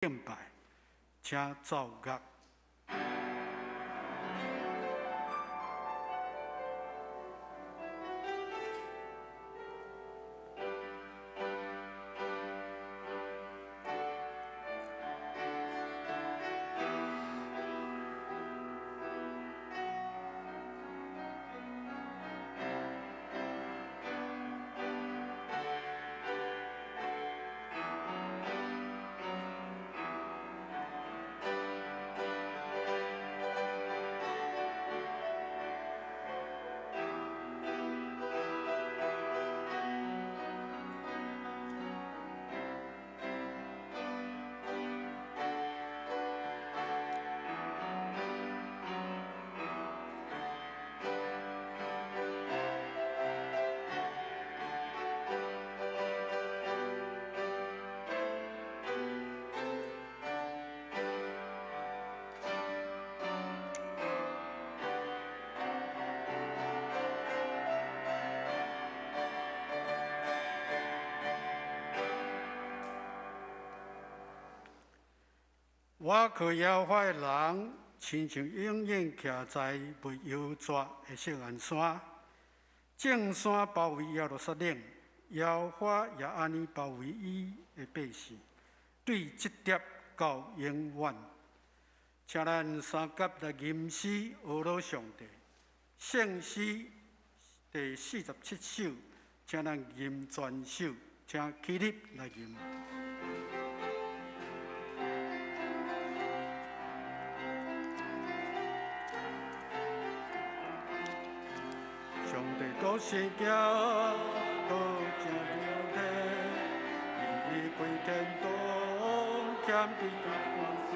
敬拜，請奏樂。我靠耶和華的人，親像永遠徛在袂搖逝的錫安山，眾山包圍耶路撒冷，耶和華也按呢包圍伊的百姓，對這粒到永遠。請咱三佮來吟詩呵咾上帝，聖詩第47首，請咱吟全首，請起立來吟。上帝都是行，倒正流體，伊開天堂，謙卑甲看勢。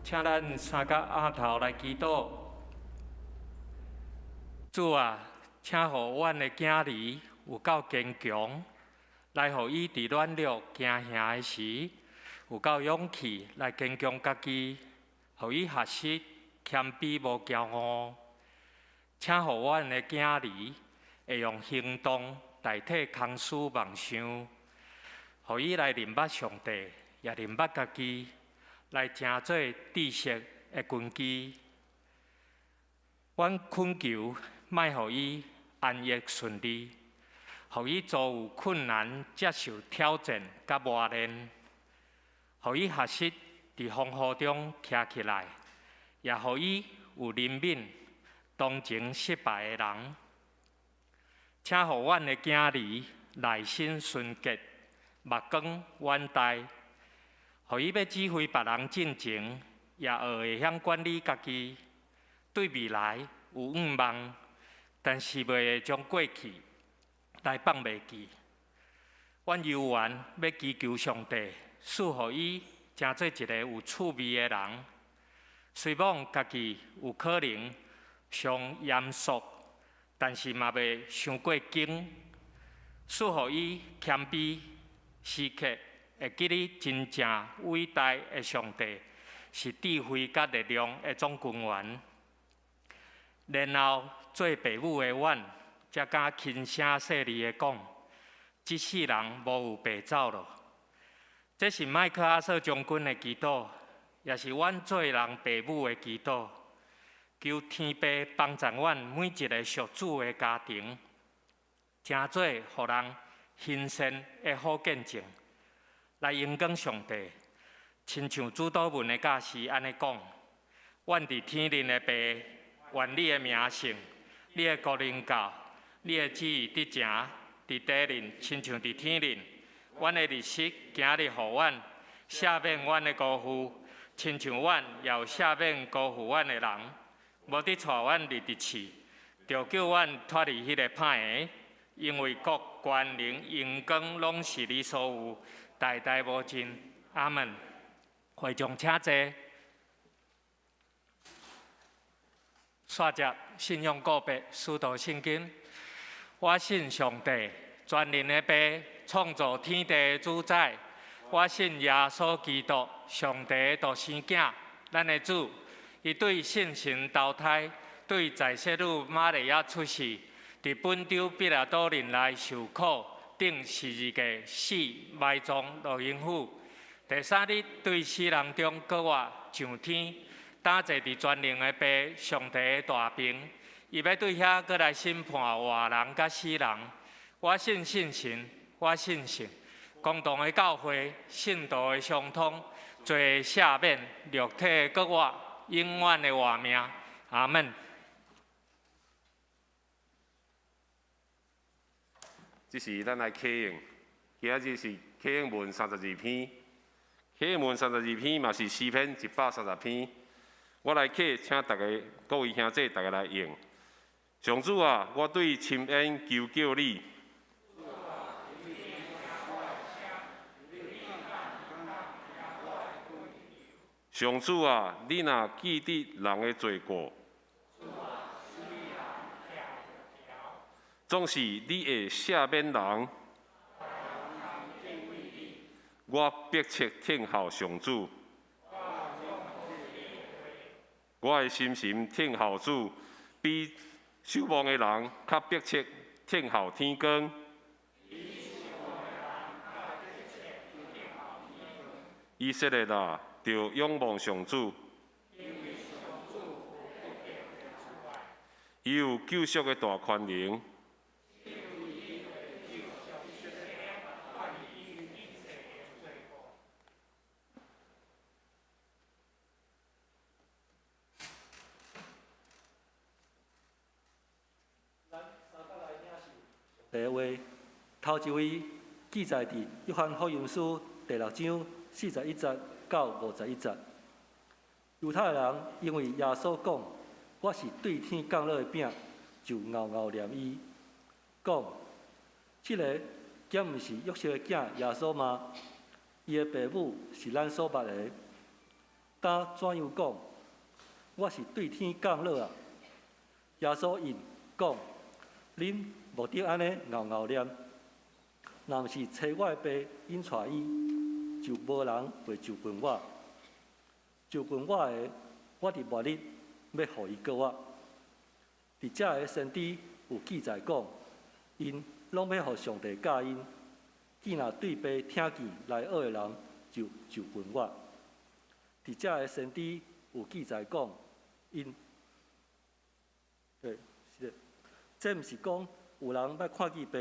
請咱三佮阿頭來祈禱。主啊，請予阮的囝兒有夠堅強，來予伊佇軟弱驚嚇的時，有夠勇氣來堅強家己，予伊學習謙卑無驕傲。請予阮的囝兒會用行動代替空思妄想，予伊來認捌上帝，也認捌家己，來成做知識的根基。阮懇求，莫予伊安逸順利，予伊遭遇困難、接受挑戰佮磨練，予伊學習佇風雨中徛起來，也予伊有憐憫、同情失敗的人。請予阮的囝兒內心純潔，目光遠大，予伊欲指揮別人進前，也學會曉管理家己，對未來有願望，但是袂會將過去來放袂記。阮猶原欲祈求上帝賜予伊成做一个有趣味的人，雖罔家己有可能傷嚴肅，但是嘛袂傷過緊。赐予伊谦卑，時刻會記得真正偉大的上帝是智慧佮力量的總根源。然後做爸母的阮，才敢輕聲細膩的講：這世人無有白走囉。這是麥克阿瑟將軍的祈禱，也是阮做人爸母的祈禱。求天父幫助阮每一个屬主的家庭，成做予人欣羨的好見證，來榮光上帝。親像主禱文的教示按呢講：阮佇天頂的父，願你的名聖，你的國臨到，你的旨意得成，佇地面親像佇天頂。阮的日食今日予阮，赦免阮的辜負，親像阮也有赦免辜負阮的人。無得帶阮入佇試，著救阮脫離彼个歹的，因為國、權能、榮光攏是你所有，代代無盡。阿門。會眾請坐。煞接信仰告白，使徒信經。我信上帝，全能的父，創造天地的主宰。我信耶穌基督，上帝的獨生囝，咱的主。伊對聖神投胎，對在聖女瑪利亞出世，佇本丟彼拉多任內受苦，釘十字架，死，埋葬，落陰府。第三日對死人中閣活上天，擔坐佇全能的父上帝的大爿。伊欲對遐閣來審判活人佮死人。我信聖神，我信聖公同的教會，聖徒的相通，罪的赦免，肉體的閣活，永遠的活命。阿門。這時咱來啟應，今仔日是啟應文32篇，啟應文三十二篇嘛是詩篇130篇。我來啟，請大家各位兄弟，大家來應。上主啊，我對深淵求叫你。上主啊，你若記得人的罪過，總是你會赦免人。我迫切聽候上主，我的心神聽候主，比守望的人較迫切聽候天光。以色列啊，著仰望上主，伊有救贖的大權能。第一話，頭一位記載佇約翰福音書第六章41節到51節。猶太人因為耶穌講我是對天降落的餅，就敖敖念伊，講：這个敢毋是約瑟的囝耶穌嗎？伊的爸母是咱所捌的，當怎樣講我是對天降落啊？耶穌應講：恁莫得按呢敖敖念，若毋是揣我的爸引帶伊，就無人會就近我。就近我的，我佇末日欲予伊閣活。佇遮个先知有記載講，𪜶攏欲予上帝教𪜶。既若對爸聽見來學的人，就就近我。佇遮个先知有記載講，𪜶對，是的，這毋是講有人捌看見爸，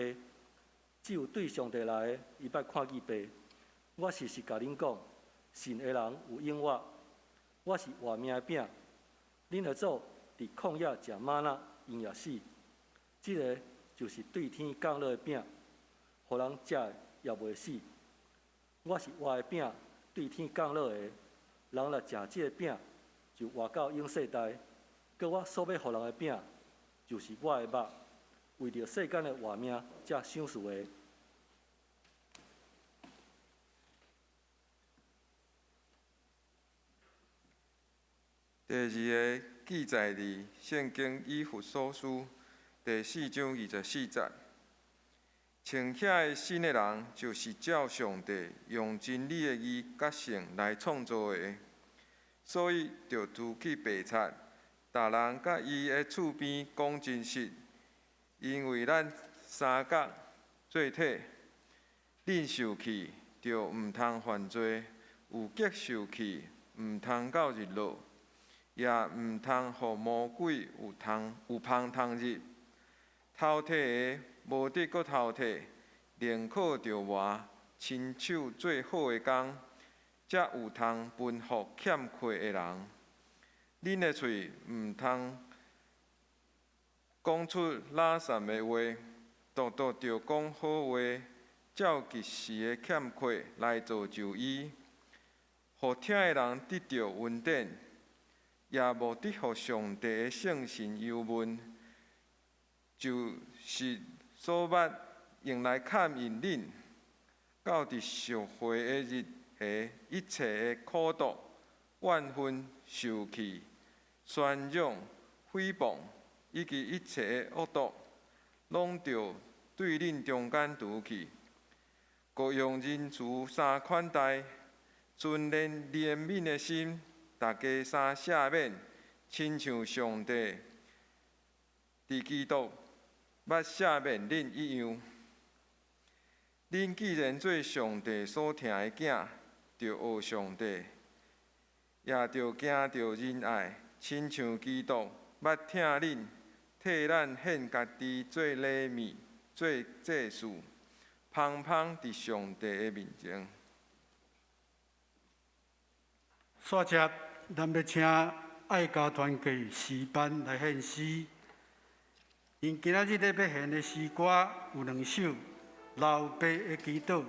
只有對上帝來的，伊捌看見爸。我實實共恁講，信的人有永活。我是活命的餅，恁的祖佇曠野食瑪納，𪜶也死。這个就是對天降落的餅，予人食的也袂死。我是活的餅，對天降落的。人若食這个餅，就活到永世代。閣我所欲予人的餅，就是我的肉，為著世間的活命才賞賜的。第二个記載佇聖經以弗所書第四章24節。穿遐个新的人，就是照上帝用真理的义佮圣来创造的。所以著除去白贼，逐人佮伊的厝边讲真实，因为咱三角做体，恁受气，著毋通犯罪；有激受气，毋通到日落，也毋通予魔鬼有通有芳通入。偷提的无得阁偷提，宁可著磨，亲手做好的工，才有通分予欠缺的人。恁的喙毋通讲出垃圾的话，独独著讲好话，照及时的欠缺来造就伊，予听的人得著恩典，也无得予上帝的圣神忧闷，就是所捌用来勘验恁，到伫赎回的日下，一切的苦毒、怨恨、受气、宣扬、诽谤，以及一切的恶毒，拢著对恁中间除去。阁用仁慈衫款待，存怜怜悯的心，逐家相赦免，亲像上帝伫基督捌赦免恁一样。恁既然做上帝所疼的囝，著学上帝，也著行著仁爱，亲像基督捌疼恁，替咱献家己做礼物、做祭司，芳芳伫上帝的面前。煞接，咱欲请爱家团契诗班来献诗。𪜶今仔日咧欲献的诗歌有两首：老爸的祈祷，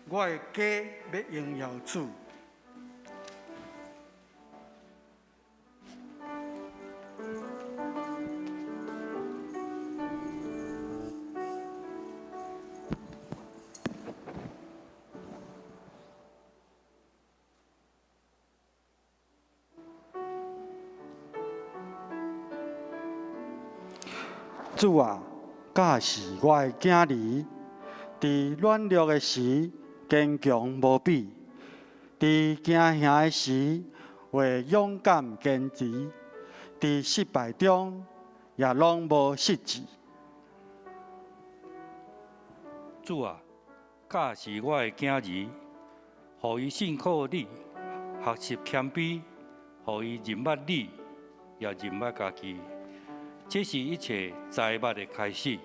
我的家欲荣耀主。主啊，教示我的囝儿，伫软弱的时坚强无比，伫惊吓的时会勇敢坚持，伫失败中也拢无失志。主啊，教示我的囝儿，予伊信靠你，学习谦卑，予伊认捌你，也认捌家己。这是一切财物的开始。 主。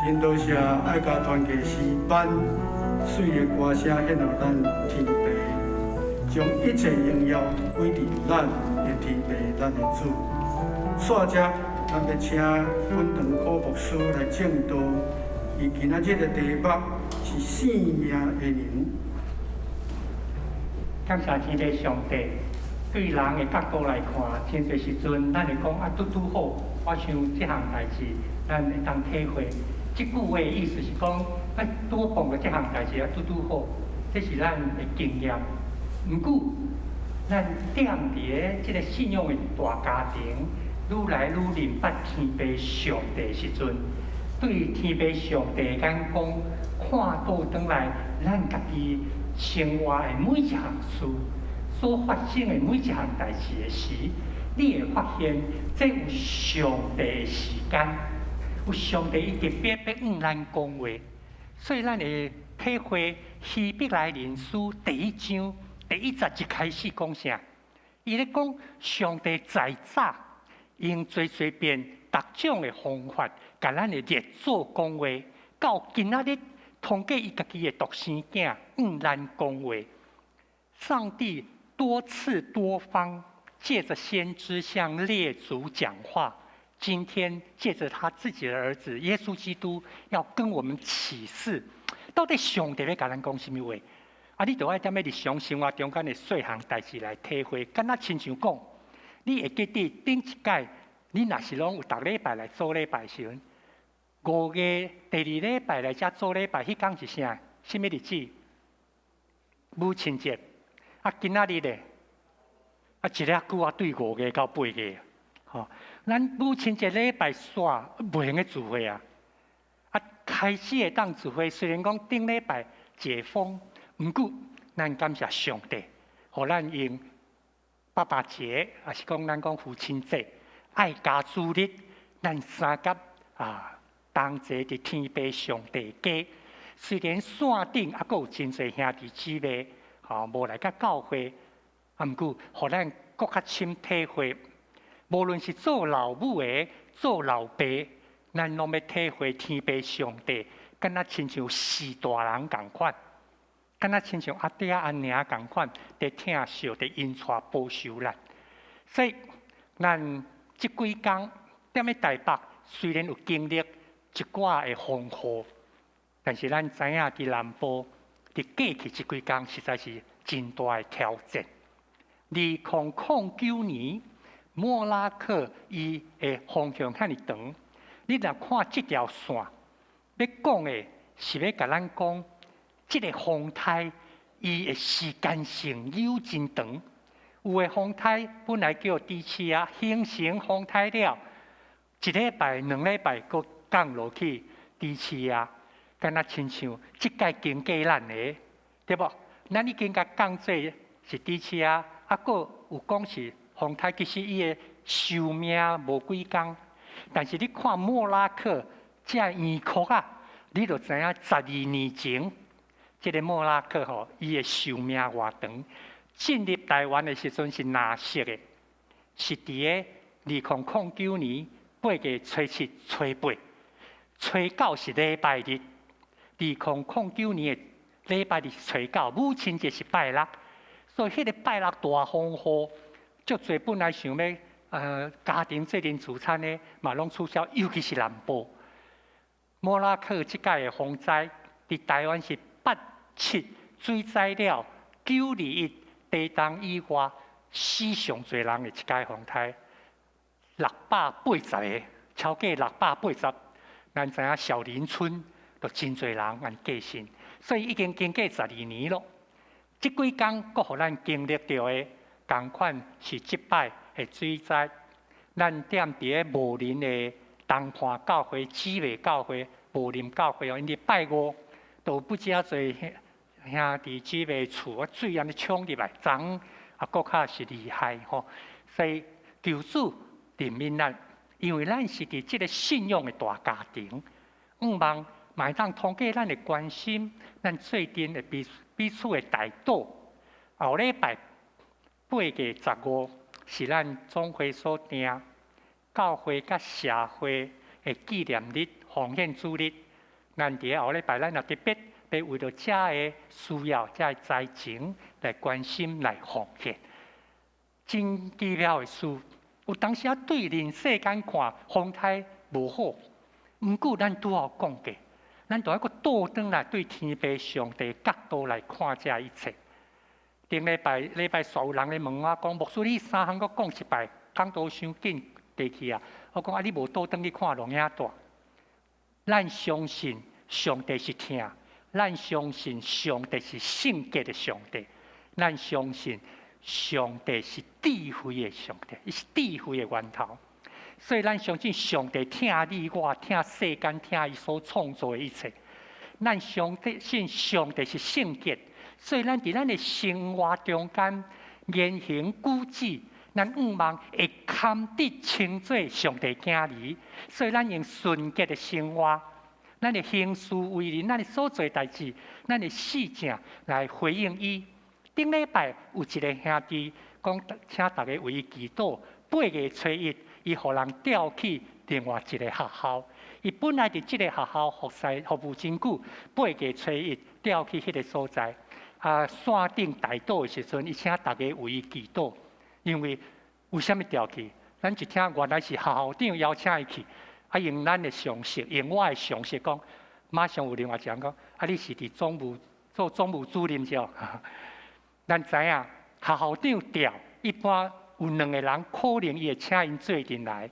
真多謝愛家傳奇詩班媠的歌聲獻予咱天父，將一切榮耀歸佇咱的天父，咱的主。煞接，咱欲請本堂柯牧師來證道，伊今仔日的題目是生命的糧。感謝天父上帝。對人的角度來看，真濟時陣，咱會講啊，拄拄好。我想這項代誌，咱會當體會。這句話的意思是講，啊，拄碰著這項代誌啊，拄拄好，這是咱的經驗。毋過，咱踮佇咧這个信仰的大家庭，愈來愈認捌天父上帝的時陣，對天父上帝的眼光看倒轉來，咱家己生活的每一項事，所發生的每一項代誌的時，你會發現這有上帝的時間，有上帝伊特別欲向咱講話，所以咱會體會希伯來人書第一章第一節一開始講啥？伊咧講上帝在早用濟濟遍逐種的方法，共咱的列祖講話，到今仔日通過伊家己的獨生囝向咱講話。上帝多次多方借着先知向列祖講話，今天借着他自己的兒子耶穌基督，要跟我們啟示，到底上帝欲共咱講啥物話？啊，你著愛踮咧日常生活中間的細項代誌來體會，敢若親像講，你會記得頂一擺，你若是攏有逐禮拜來做禮拜時陣，5月第二禮拜來遮做禮拜，彼工是啥？啥物日子？母親節。啊，今仔日咧，啊，一下久啊，對5月到8月，吼，咱母親節禮拜煞袂閒去聚會啊。啊，開始會當聚會，雖然講頂禮拜解封，毋過咱感謝上帝，予咱用爸爸節，抑是講咱講父親節，愛家主日，咱相佮啊，同齊佇天父上帝家。雖然線頂猶閣有真濟兄弟姊妹，吼無來佮教會，啊，毋過予咱閣較深體會，無論是做老母的、做老爸，咱攏欲體會天父上帝，敢若親像序大人仝款，敢若親像阿爹阿娘仝款，佇疼惜、佇引帶保守咱。所以，咱這幾工踮咧台北，雖然有經歷一寡的風雨，但是咱知影佇南部，佇過去這幾工實在是真大的挑戰。2009年，莫拉克伊的風向遐爾長，你若看這條線，欲講的是欲共咱講，這个風颱伊的時間性有真長。有的風颱本來叫低氣壓，形成風颱了，一禮拜、兩禮拜，閣降落去低氣壓，敢若親像這擺經過咱的，對無？咱已經共講做是低氣壓，啊，閣有講是風颱，其實伊的壽命無幾工。但是你看莫拉克這圓箍仔，你就知影12年前，這个莫拉克吼，伊的壽命偌長。進入台灣的時陣是藍色的，是佇个2009年8月初7、初8、初九是禮拜日。2009年的禮拜日初九，母親節是拜六，所以彼个拜六大風雨，足濟本來想欲家庭做陣聚餐的，嘛攏取消，尤其是南部。莫拉克這擺的風災，佇台灣是87水災了9·21地動以外，死上濟人的一擺風颱，680個，超過680。咱知影小林村就真濟人按過身，所以已經經過十二年咯。這幾工閣予咱經歷著的，仝款是這擺的水災。咱踮佇个武林的東畔教會、姊妹教會、武林教會哦，𪜶佇拜五都不止遐濟兄弟姊妹厝啊，水按呢衝入來，昨啊閣較是厲害吼。所以求主憐憫咱，因為咱是佇這个信仰的大家庭，向望嘛會當通過咱的關心，咱做陣的彼彼此的代禱。後禮拜8月15是咱總會所定教會佮社會的紀念日，奉獻主日。咱佇後禮拜，咱也特別欲為著遮个需要、遮个災情來關心、來奉獻。真奇妙的事，有當時仔對人世間看風颱無好，毋過咱拄好講過，咱著愛閣倒轉來對天父上帝角度來看這一切。頂禮拜禮拜煞有人咧問我講，牧師你三項閣講一擺，講道傷緊地去啊！我講啊，你無倒轉去看錄影帶。咱相信上帝是疼，咱相信上帝是聖潔的上帝，咱相信上帝是智慧的上帝，伊是智慧的源頭。所以咱相信上帝疼你我，疼世間，疼伊所創造的一切。咱相信上帝是聖潔，所以咱佇咱的生活中間言行舉止，咱向望會堪得稱做上帝囝兒，所以咱用純潔的生活，咱的行事為人，咱的所做代誌，咱的死正來回應伊。頂禮拜有一个兄弟講，請大家為伊祈禱。8月初1，伊予人調去另外一个學校。伊本來佇這个學校服侍服務真久，8月初1調去彼个所在。啊，山頂代禱的時陣，伊請大家為伊祈禱。因為為啥物調去？咱一聽原來是學校長邀請伊去，啊，用咱的常識，用我的常識講，馬上有另外一個人講，啊，你是佇總務做總務主任對？咱知影學校長調，一般有兩個人可能伊會請𪜶做陣來，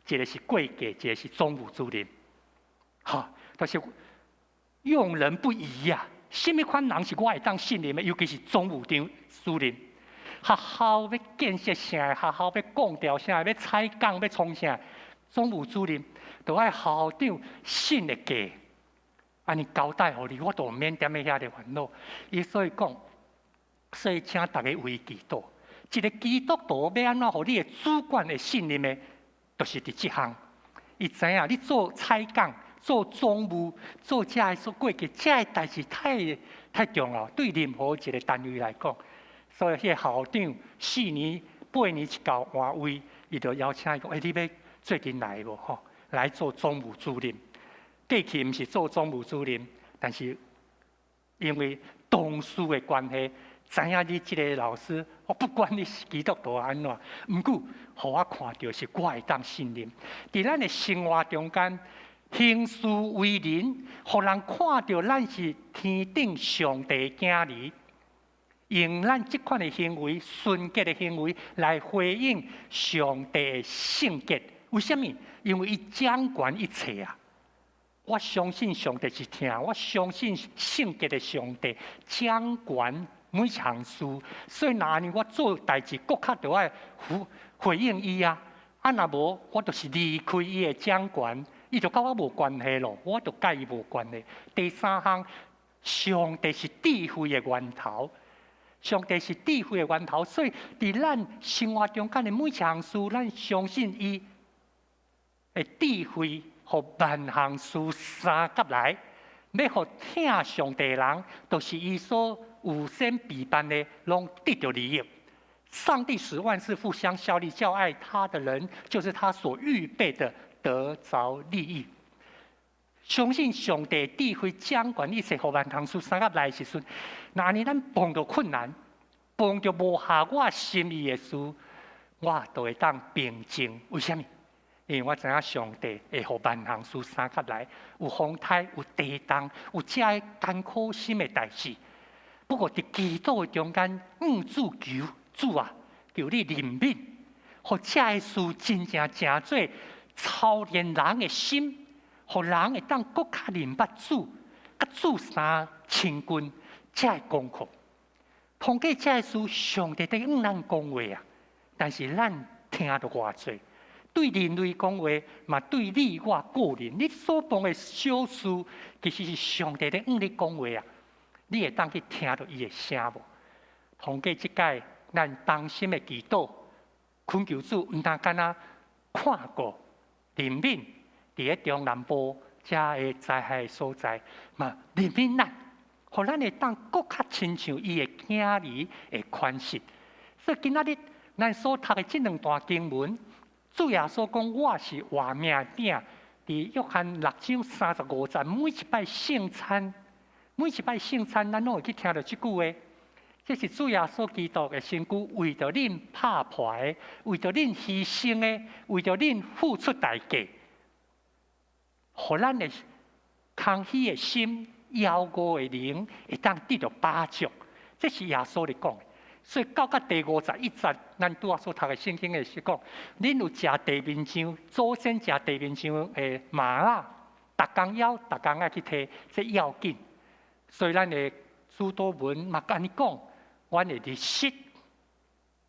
一個是會計，一個是總務主任。哈，就是用人不疑啊！啥物款人是我會當信任的，尤其是總務長主任。學校欲建設啥，學校欲降調啥，欲採崗，欲創啥，總務主任都愛校長信得過，按呢交代予你，我都毋免踮咧遐咧煩惱。伊所以講，所以請大家為伊祈禱。一個基督徒欲按怎予你的主管會信任的，就是佇這項。伊知影你做採崗、做總務、做這个所過去，這个代誌太太重要，對任何一個單位來講。所以，彼个校長4年、8年一到換位，伊就邀請伊講：“欸，你欲做陣來無？吼，來做總務主任。”過去毋是做總務主任，但是因為同事的關係，知影你這个老師，我不管你是基督徒按怎，毋過，予我看著是我會當信任。佇咱的生活中間，行事為人，予人看著咱是天頂上帝囝兒。用咱這款的行為、純潔的行為來回應上帝的聖潔。為啥物？因為伊掌管一切啊！我相信上帝是疼，我相信聖潔的上帝掌管每一項事。所以，若按呢我做代誌，閣較著愛回回應伊啊！啊，若無，我就是離開伊的掌管，伊就佮我無關係咯，我就佮伊無關係。第三項，上帝是智慧的源頭。上帝是智慧的源頭，所以佇咱生活中間的每一項事，咱相信伊的智慧，予萬項事相佮來，欲予疼上帝的人，都是伊所預先備辦的，攏得著利益。上帝使萬事互相效力，叫愛他的人，就是他所預備的得著利益。相信上帝智慧掌管一切，予萬項事相佮來的時陣，若按呢咱碰著困難，碰著無合我心意的事，我都會當平靜。為啥物？因為我知影上帝會予萬項事相佮來，有風颱，有地動，有這个艱苦心的代誌。不過佇祈禱的中間，向主求，主啊，求你憐憫，予這个事真正成做操練人的心。予人會當閣較認捌主，佮主相親近，才會功課。通過這个事，上帝佇向咱講話啊！但是咱聽著偌濟，對人類講話，嘛對你我個人，你所碰的小事，其實是上帝佇向你講話啊！你會當去聽著伊的聲無？通過這擺，咱同心的祈禱，懇求主，毋但干焦看顧憐憫。佇咧中南部遮个災害所在，嘛憐憫咱，予咱會當閣較親像伊的囝兒的款式。所以今仔日咱所讀的這兩段經文，主耶穌講：我是活命餅，佇約翰六章三十五節，每一擺聖餐，每一擺聖餐，咱攏會去聽著這句話。這是主耶穌基督的身軀，為著恁拍破的，為著恁犧牲的，為著恁付出代價，予咱的空虛的心、枵餓的靈，會當得著飽足。這是耶穌咧講的。所以到第五十一節，咱拄仔所讀的聖經的是講，恁有食地面上祖先食地面上的嗎哪，逐工枵，逐工愛去提，這要緊。所以咱的主禱文嘛按呢講，阮的日食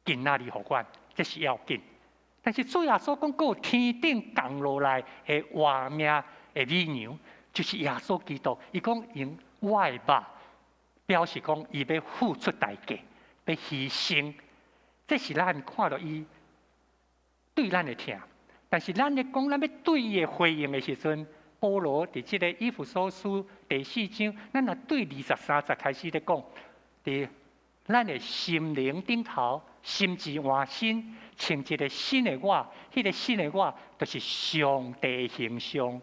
今仔日予阮，這是要緊。但是主耶穌講，閣有天頂降落來的活命的米糧，就是耶穌基督。伊講用我的肉，表示講伊欲付出代價，欲犧牲。這是咱看著伊對咱的疼。但是咱咧講，咱欲對伊的回應的時陣，保羅佇這個以弗所書第四章，咱若對二十三節開始咧講，佇咱的心靈頂頭，心志換新，穿一個新的我，彼個新的我，就是上帝形象，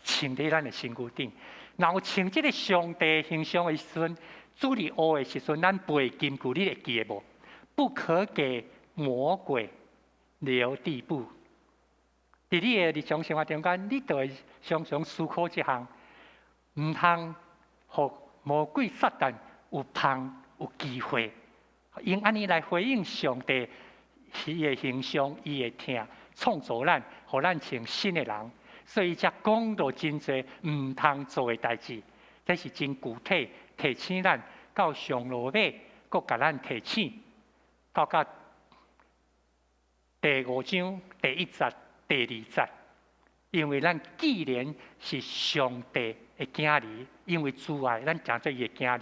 穿佇咱的身軀頂。若有穿這個上帝形象的時陣，主日學的時陣，咱背金句，你會記得無？不可給魔鬼留地步。佇你的日常生活中間，你就會常常思考這項，毋通予魔鬼撒旦有芳有機會，用按呢來回應上帝伊的形象，伊的疼，創造咱，予咱成新的人。所以才講著真濟毋通做的代誌，這是真具體提醒咱到上落尾，閣共咱提醒，到甲第五章第一節、第二節，因為咱既然是上帝的囝兒，因為主愛，咱成做伊的囝兒。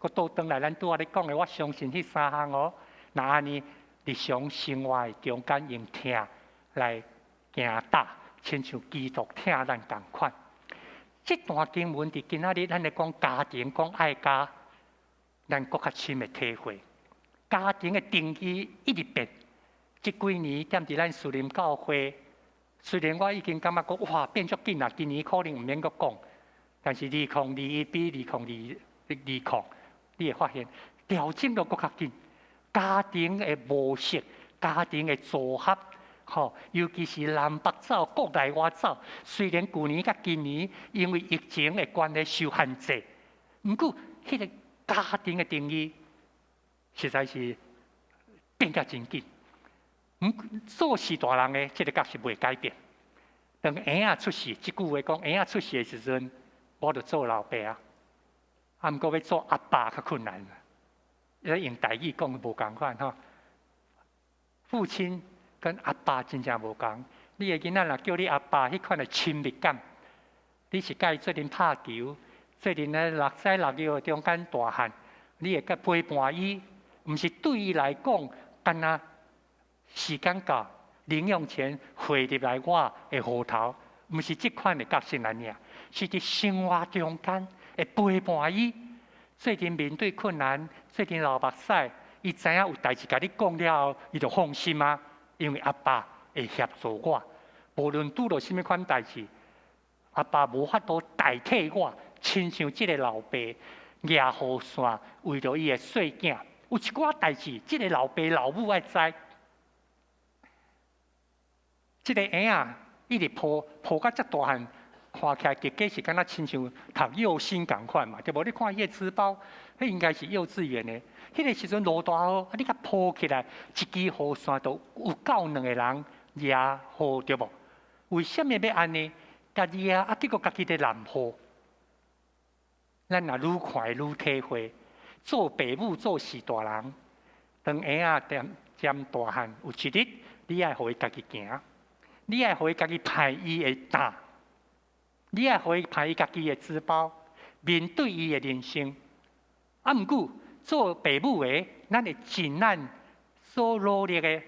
閣倒轉來，咱拄仔咧講的，我相信彼三項哦。若按呢日常生活的中間用疼來行踏，親像基督疼咱仝款。這段經文佇今仔日咱咧講家庭，講愛家，咱閣較深的體會。家庭的定義一直變。這幾年踮佇咱樹林教會，雖然我已經感覺講哇變足緊啦，今年可能毋免閣講，但是2021比2020，你會發現調整得閣較緊。家庭的模式、家庭的組合，吼，尤其是南北走、國內外走。雖然舊年佮今年因為疫情的關係受限制，毋過彼個家庭的定義實在是變甲真緊。毋做序大人的，這個角色袂改變。當嬰仔出世，這句話講，嬰仔出世的時陣，我就做老爸啊。啊，毋過欲做阿爸較困難。用台語講無仝款吼。父親跟阿爸真正無仝。你的囡仔若叫你阿爸，彼款的親密感，你是佮伊做陣拍球，做陣咧六屎六尿的中間大漢，你會佮陪伴伊，毋是對伊來講，敢若時間到，零用錢匯入來我的戶頭，毋是這款的角色來爾，是佇生活中間會陪伴伊。做陣面對困難，做陣流目屎，伊知影有代誌共你講了後，伊就放心啊，因為阿爸會協助我，無論拄著啥物款代誌，阿爸無法度代替我，親像這個老爸舉雨傘，為著伊的細囝，有一寡代誌，這個老爸老母愛知。這個嬰仔一直抱抱甲遮大漢，看起來結果是敢若親像讀幼心仝款嘛，對無？你看伊的書包，彼應該是幼稚園的。彼個時陣落大雨，啊，你共抱起來，一支雨傘就有夠兩個人掠雨，對無？為啥物欲按呢？家己啊，啊，結果家己咧淋雨。咱若愈看愈體會，做爸母做序大人，當嬰仔漸漸大漢，有一日你愛予伊家己行，你愛予伊家己排伊的擔。你愛予伊排伊家己的書包，面對伊的人生。啊，毋過做爸母的，咱會盡咱所努力的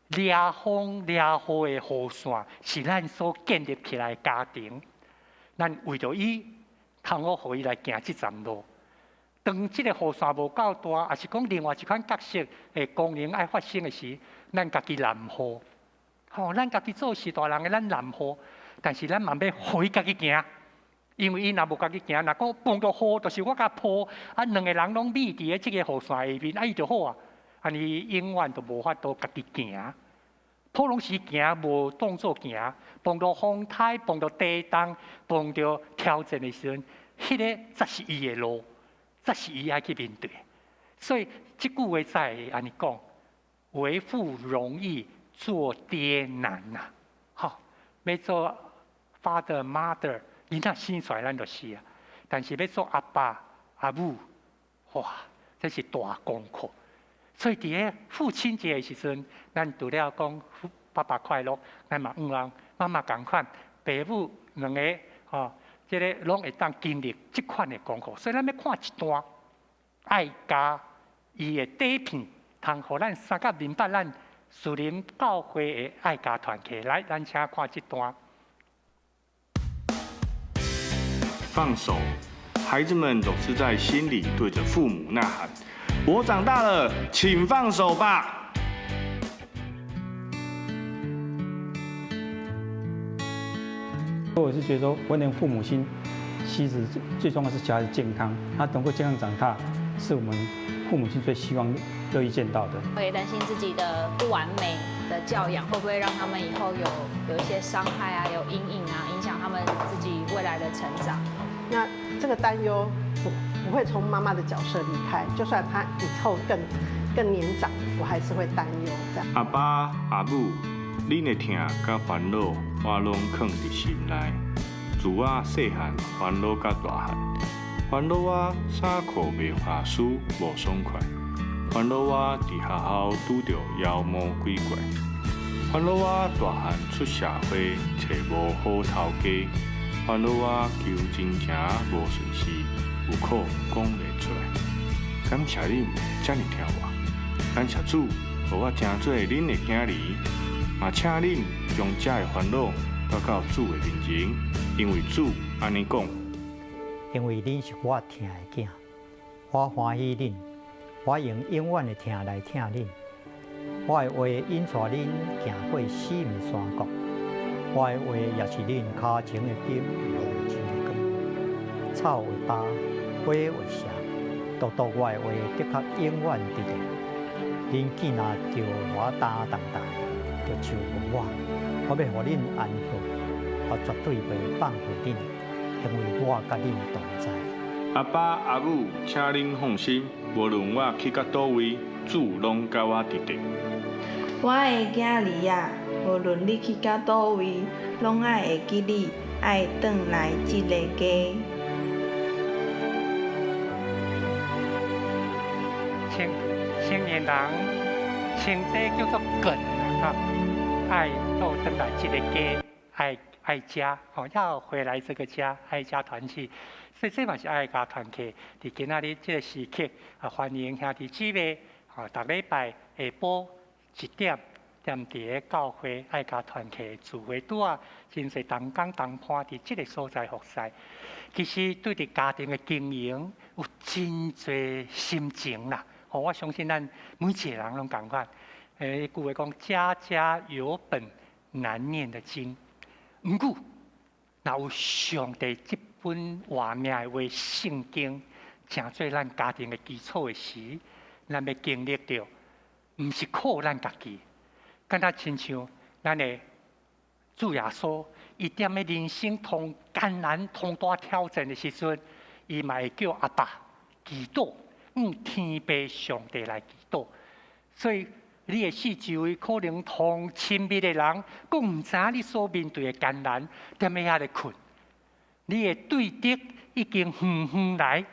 掠風掠雨的雨傘，是咱所建立起來的家庭。咱為著伊，通好予伊來行這站路。當這個雨傘無夠大，抑是講另外一款角色的功能愛發生的時，咱家己淋雨。吼，咱家己做序大人的，咱淋雨。但是咱嘛欲予伊家己行，因為伊若無家己行，若講碰著雨，就是我共抱，啊兩个人攏覕佇咧這個雨傘下面，啊伊就好啊，按呢永遠都無法度家己行。普攏是行，無當做行，碰著風颱，碰著地動，碰著挑戰的時陣，彼个才是伊的路，才是伊愛去面對。所以這句話才會按呢講：為父容易做爹難吶。吼，欲做 father mother，囡仔生出來咱就是啊。但是欲做阿爸阿母，哇，這是大功課。所以佇咧父親節的時陣，咱除了講爸爸快樂，咱嘛向望媽媽仝款，爸母兩个吼，這个攏會當經歷這款的功課。所以咱欲看一段愛家伊的短片，通予咱相較明白咱樹林教會的愛家團契。來，咱請看這段。放手，孩子們總是在心裡對着父母吶喊：我長大了，請放手吧。我是覺得說，為人父母親，其實最重要是小孩子健康，他能夠健康長大，是我們父母親最希望樂意見到的。我也擔心自己的不完美的教養，會不會讓他們以後有一些傷害啊，有陰影啊，影響他們自己未來的成長。那這個擔憂不會從媽媽的角色離開，就算他以後更年長，我還是會擔憂這樣。阿爸阿母，恁的疼佮煩惱，我攏囥佇心內。自我細漢煩惱到大漢，煩惱我衫褲袂下輸無爽快，煩惱我佇學校拄著妖魔鬼怪，煩惱我大漢出社會揣無好頭家，煩惱我求親情無順時，有苦講袂出來。感謝恁遮爾疼我，感謝主，予我成做恁的囝兒，嘛請恁將這个煩惱帶到主的面前，因為主按呢講。因為恁是我疼的囝，我歡喜恁，我用永遠的疼來疼恁。我的話引帶恁行過死蔭山谷，我的話也是恁跤前的燈，路前的光。草會焦，花會謝，獨獨我的話的確永遠佇咧。恁見若著我擔重擔，就求問我，我欲予恁安歇，我絕對袂放棄恁，因為我佮恁同在。阿爸阿母，請恁放心，無論我去到佗位，主攏佮我佇咧。我的囝兒啊，無論你去到佗位，攏愛會記你，愛轉來這个家。青年人稱這叫做根啊，愛倒轉來這个家，愛家，吼，要回來這個家，愛家團契，所以這嘛是愛家團契。佇今仔日這个時刻，啊，歡迎兄弟姊妹，吼，逐禮拜下晡1點，踮佇个教會愛家團契聚會，拄啊，真濟同工同伴佇這个所在服侍。其實對佇家庭的經營有真濟心情啦。吼，我相信咱每一個人攏仝款。彼句話講，家家有本難念的經。毋過，若有上帝這本活命的話聖經，成做咱家庭的基礎的時，咱欲經歷著，毋是靠咱家己，敢若親像咱的主耶穌，伊踮咧人生通艱難、通大挑戰的時陣，伊嘛會叫阿爸祈禱，向天父上帝來祈禱。所以你的四周圍可能同親密的人，閣毋知影你所面對的艱難，踮咧遐咧困。你的對敵已經遠遠來，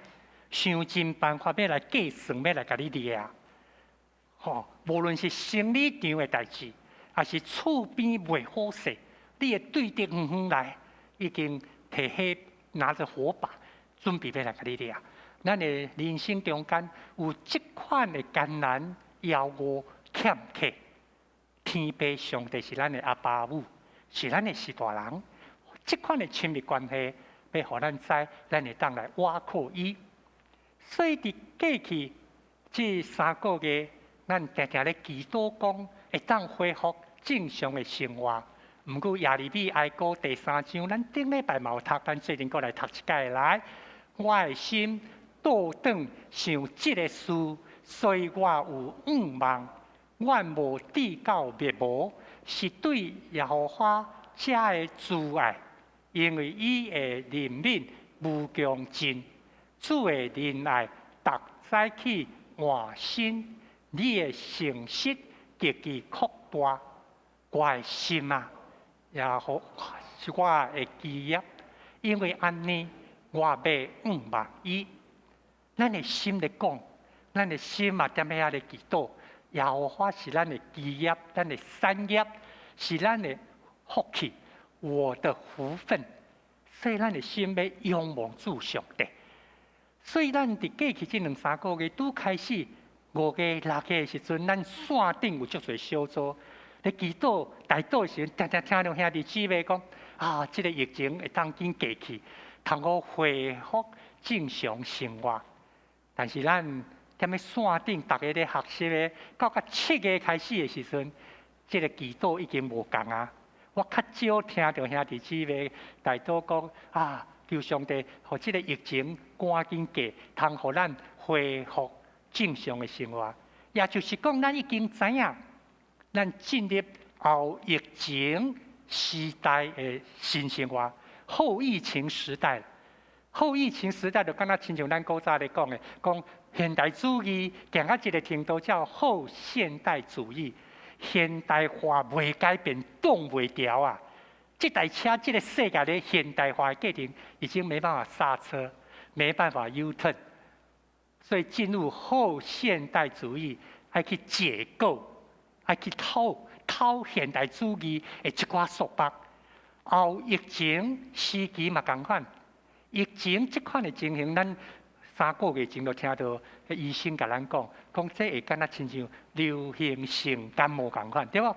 想盡辦法欲來計算，欲來共你掠。吼，無論是生理場的代誌，抑是厝邊袂好勢，你的對敵遠遠來，已經提火拿著火把，準備欲來共你掠。咱的人生中間有這款的艱難、枵餓、欠缺，天父上帝是咱的阿爸母，是咱的序大人。這款的親密關係，欲予咱知，咱會當來倚靠伊。所以佇過去這3個月，咱定定咧祈禱講，會當恢復正常的生活。毋毋過耶利米哀歌第三章，咱頂禮拜嘛有讀，咱最近閣來讀一擺來。我的心倒轉想這个事，所以我有向望，願無致到滅無，是對耶和華這的慈愛，因為伊的憐憫無窮盡，主的仁愛逐早起換新，你的誠實極其擴大，我的心啊，耶和華是我的基業，因為按呢，我欲向望伊。咱的心咧講，咱的心嘛踮遐咧祈禱。耶和華是咱的基業，咱的產業，是咱的福氣，我的福分。所以咱的心欲仰望主上帝。所以咱佇過去這兩三個月，拄開始5月、6月的時陣，咱線頂有足濟小組咧祈禱、代禱的時陣，定定聽著兄弟姊妹講：啊，這個疫情會當緊過去，通好恢復正常生活。但是咱踮咧線頂，逐家咧學習的，到甲7月開始的時陣，這個祈禱已經無仝啊！我較少聽著兄弟姊妹代禱講啊，求上帝，予這個疫情趕緊過，通予咱恢復正常的生活。也就是講，咱已經知影，咱進入後疫情時代的新生活，後疫情時代。後疫情時代就敢若親像咱古早咧講的，講現代主義行到一个程度叫後現代主義，現代化袂改變，擋袂牢啊！這台車，這個世界咧現代化的過程已經沒辦法剎車，沒辦法 U turn，所以進入後現代主義，愛去解構，愛去透透現代主義的一寡束縛。後疫情時期嘛仝款。疫情這款的情形，咱3個月前就聽著醫生共咱講，講這會敢若親像流行性感冒仝款，對無？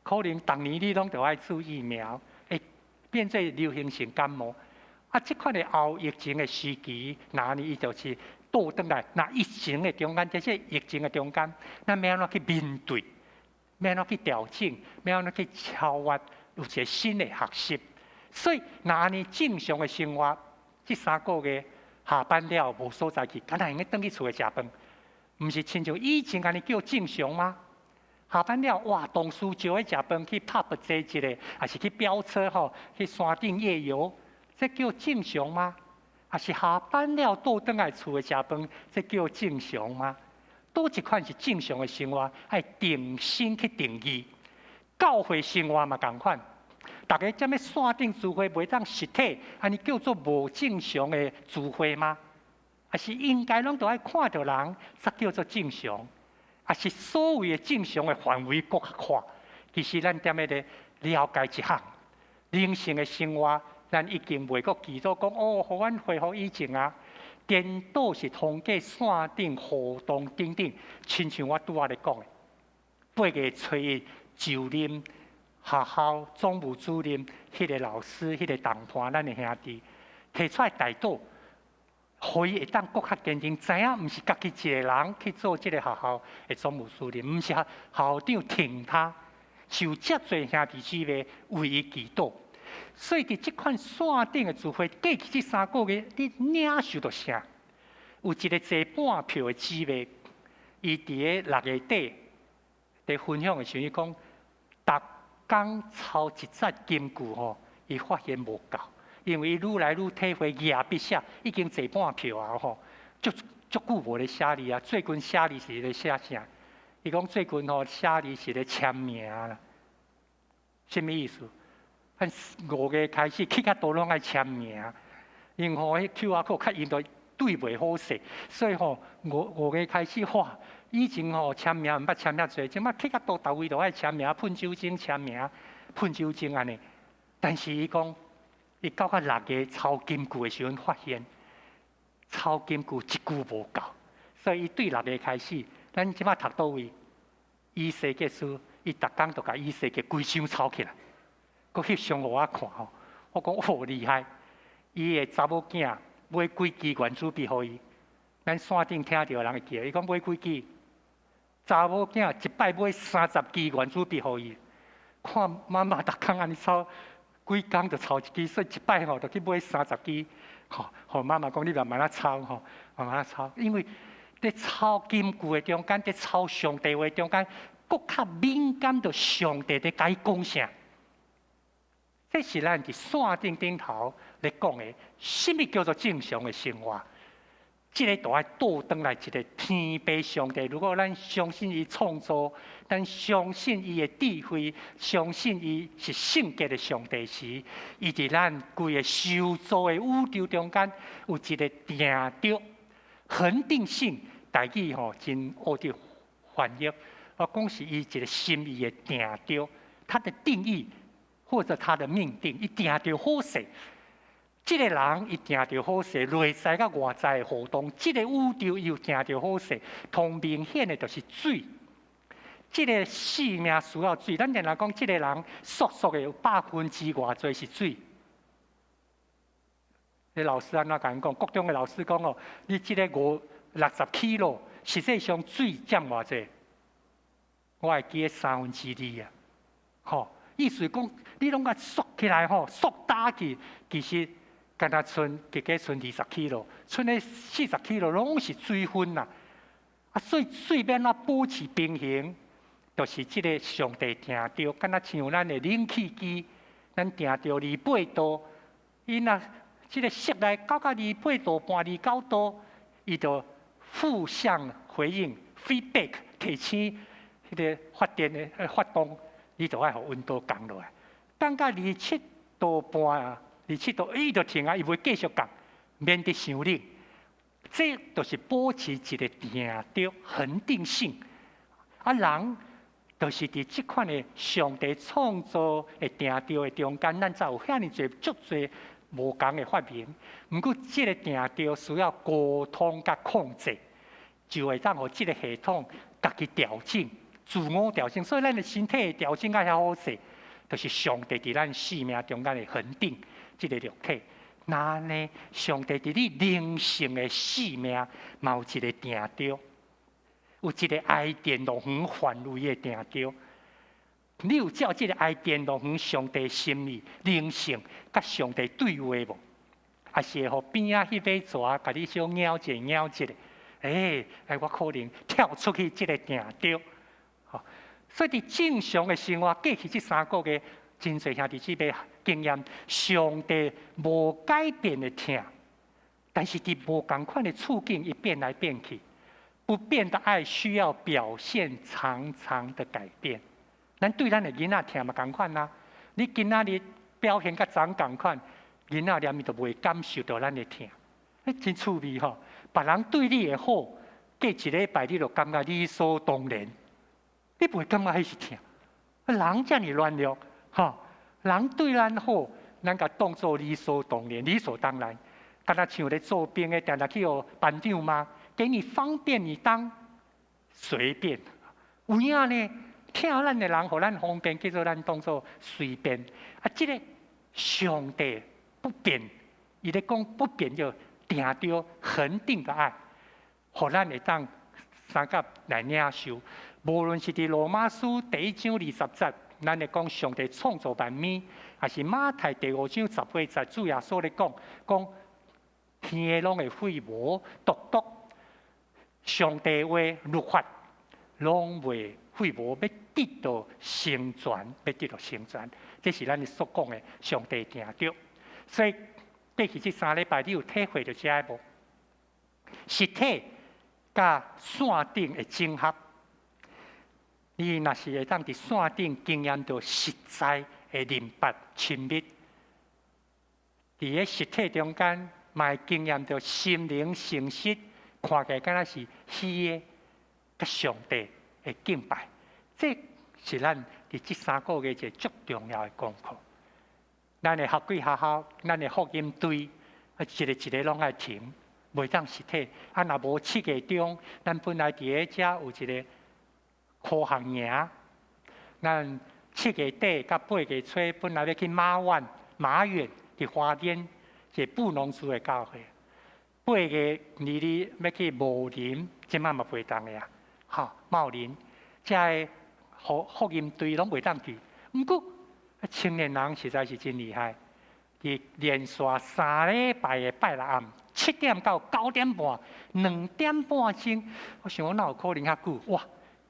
可能逐年你攏著愛注疫苗，會變做流行性感冒。啊，這款的後疫情的時期，若按呢伊就是倒轉來，若疫情的中間，這些疫情的中間，咱欲按怎去面對？欲按怎去調整？欲按怎去超越？有一个新的學習。所以，若按呢正常的生活，這三個月下班了無所在去，敢若會用轉去厝內食飯？毋是親像以前按呢叫正常嗎？下班了，哇，同事招去食飯，去 pub 坐一下，抑是去飆車吼，去山頂夜遊，這叫正常嗎？抑是下班了倒轉來厝內食飯，這叫正常嗎？佗一款是正常的生活，愛重新去定義。教會生活嘛仝款。逐家踮咧線頂聚會袂當實體，按呢叫做無正常的聚會嗎？抑是應該攏著愛看著人，才叫做正常？抑是所謂的正常的範圍閣較闊？其實咱踮咧咧了解一項，靈性的生活，咱已經袂閣祈禱講哦，予阮恢復以前啊。顛倒是通過線頂互動等等，親像我拄仔咧講的，8月初一就任學校總務主任，彼个老師，彼个同伴，咱的兄弟提出來代禱，予伊會當閣較堅定，知影毋是家己一个人去做這个學校的總務主任，毋是校長挺他，是有遮濟兄弟姊妹為伊祈禱。所以佇這款線頂的聚會，過去這三個月，你領受著啥？有一个坐半票的姊妹，伊佇咧6月底佇分享的時陣，伊講，逐工抄一節金句吼，伊發現無夠，因為伊愈來愈體會舉筆寫，已經坐半票啊吼，足足久無咧寫字啊。最近寫字是咧寫啥？伊講最近吼寫字是咧簽名啦，啥物意思？咱5月開始去較多攏愛簽名，因為吼彼 QR code 較用著對袂好勢，所以吼五月開始哇，以前吼簽名毋捌簽遐濟，這擺去較多，逐位都愛簽名，噴酒精簽名，噴酒精按呢。但是伊講，伊到甲6月抄金句的時陣，發現抄金句一句無夠，所以伊對6月開始，咱這擺讀佗位？以西結書，伊逐工就共以西結規章抄起來，閣翕相予我看吼。我講哦厲害，伊的查某囝買幾支原子筆予伊，咱線頂聽著人會記得，伊講買幾支，查某囝一擺買30支原子筆予伊，看媽媽逐工按呢操，幾工就操一支，所以一擺吼就去買30支，吼，予媽媽講你慢慢仔操吼，慢慢仔操，因為佇抄金句的中間，佇抄上帝話中間，閣較敏感著上帝佇共伊講啥。這是咱佇線頂頂頭咧講的，啥物叫做正常的生活？這个就愛倒轉來一个天父上帝。如果咱相信伊創造，咱相信伊的智慧，相信伊是聖潔的上帝時，伊佇咱規个受造的宇宙中間有一个定著恆定性，台語吼真烏佇翻譯，我講是伊一個心意的定著，他的定義或者他的命定，伊定著好勢。這个人伊定著好勢，內在佮外在的互動，這个宇宙伊有定著好勢，同明顯的就是水。這个生命需要水，咱定定講，這个人縮縮的有百分之偌濟是水。彼老師按怎共𪜶講？國中的老師講哦，你這个五六十 kilo，實際上水佔偌濟？我會記得2/3啊，吼，意思講你攏共縮起來吼，縮焦去，其實。敢若賰，加加賰20 kilo，賰彼40 kilo 攏是水分啦。啊，所以水欲按怎保持平衡，就是這个上帝定著，敢若像咱的冷氣機，咱定著28度，伊若這个室內到到28.5度、29度，伊就負向回應 feedback 提醒彼个發電的發動，你就愛予溫度降落來，降到27.5度啊。27度，伊就停啊，伊袂繼續降，免得傷冷。這就是保持一个定著恆定性。啊，人就是佇這款的上帝創造的定著的中間，咱才有遐爾濟足濟無仝的發明。毋過，這个定著需要溝通佮控制，就會當予這个系統家己調整、自我調整。所以，咱的身體調整較遐好勢，就是上帝佇咱生命中間的恆定。這个肉體，那呢？上帝佇你靈性的生命，嘛有一个定著，有一个伊甸樂園範圍的定著。你有照這个伊甸樂園上帝心意、靈性，佮上帝對話無？抑是會予邊仔彼尾蛇共你小咬一下、咬一下？欸，哎，我可能跳出去這个定著。吼，所以佇正常的生活，過去這3個月，真濟兄弟姊妹經驗，上帝無改變的疼，但是佇無仝款的處境，伊變來變去，不變的愛需要表現常常的改變。咱對咱的囡仔疼嘛仝款啊！你今仔日表現佮昨仝款，囡仔連伊就袂感受著咱的疼。欸，真趣味吼！別人對你的好，過一禮拜你就感覺理所當然，你袂感覺彼是疼。人遮爾軟弱，吼！人對咱好，咱共當做理所當然、理所當然。敢若像咧做兵的，定定去予班長罵，給你方便你當隨便。有影呢？疼咱的人，予咱方便，叫做咱當做隨便。啊，這个上帝不變，伊咧講不變就定著恆定的愛，予咱會當相佮來領受。無論是佇羅馬書第1章20節，咱咧講上帝創造萬物，抑是馬太第5章18節，主耶穌咧講講天的攏會廢無，獨獨上帝話律法攏袂廢無，欲得到成全，欲得到成全，這是咱所講的上帝定著。所以過去這3禮拜，你有體會著這个無？實體佮線頂的整合，你若是會當佇線頂經驗著實在的認捌親密，佇个實體中間，嘛會經驗著心靈誠實，看起來敢若是虛的，佮上帝的敬拜，這是咱佇這3個月一个足重要的功課。咱的合規學校，咱的福音隊，一个一个攏愛停，袂當實體。啊，若無7月中，咱本來佇咧遮有一个科學營，咱7月底佮8月初本來欲去馬苑、馬遠佇花蓮，一個布農族的教會。8月22欲去茂林，這擺嘛袂當的啊！吼，茂林，遮个福音隊攏袂當去。毋過青年人實在是真厲害，佇連續3禮拜的拜六暗7點到9點半，2點半鐘，我想講哪有可能遐久？哇！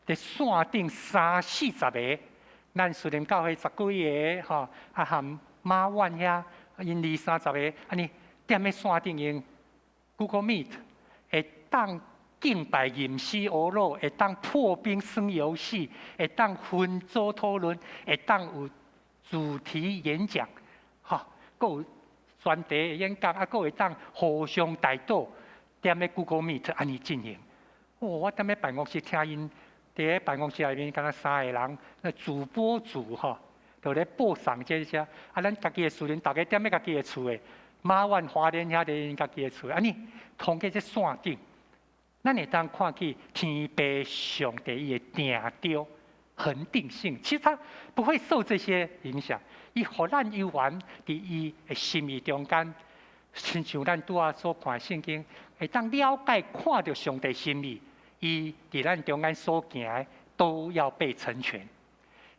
佇線頂三四十个，咱樹林教會十幾个吼，啊含馬萬遐，𪜶二三十个，按呢踮咧線頂用 Google Meet 會當敬拜吟詩學樂，會當破冰耍遊戲，會當分組討論，會當有主題演講，吼，閣有專題的演講，啊，閣會當互相代禱，踮咧 Google Meet 按呢進行。哦，我踮咧辦公室聽𪜶佇咧辦公室內面，敢若三个人，那主播組吼，就咧播送這些。啊，咱家己的私人，逐家踮咧家己的厝的，馬萬花蓮遐佇𪜶家己的厝，按呢通過這線頂，咱會當看見天父上帝伊的定著恆定性，其實他不會受這些影響。伊予咱猶原佇伊的心意中間，親像咱拄仔所看聖經，會當了解看著上帝心意，伊佇咱中間所行的都要被成全。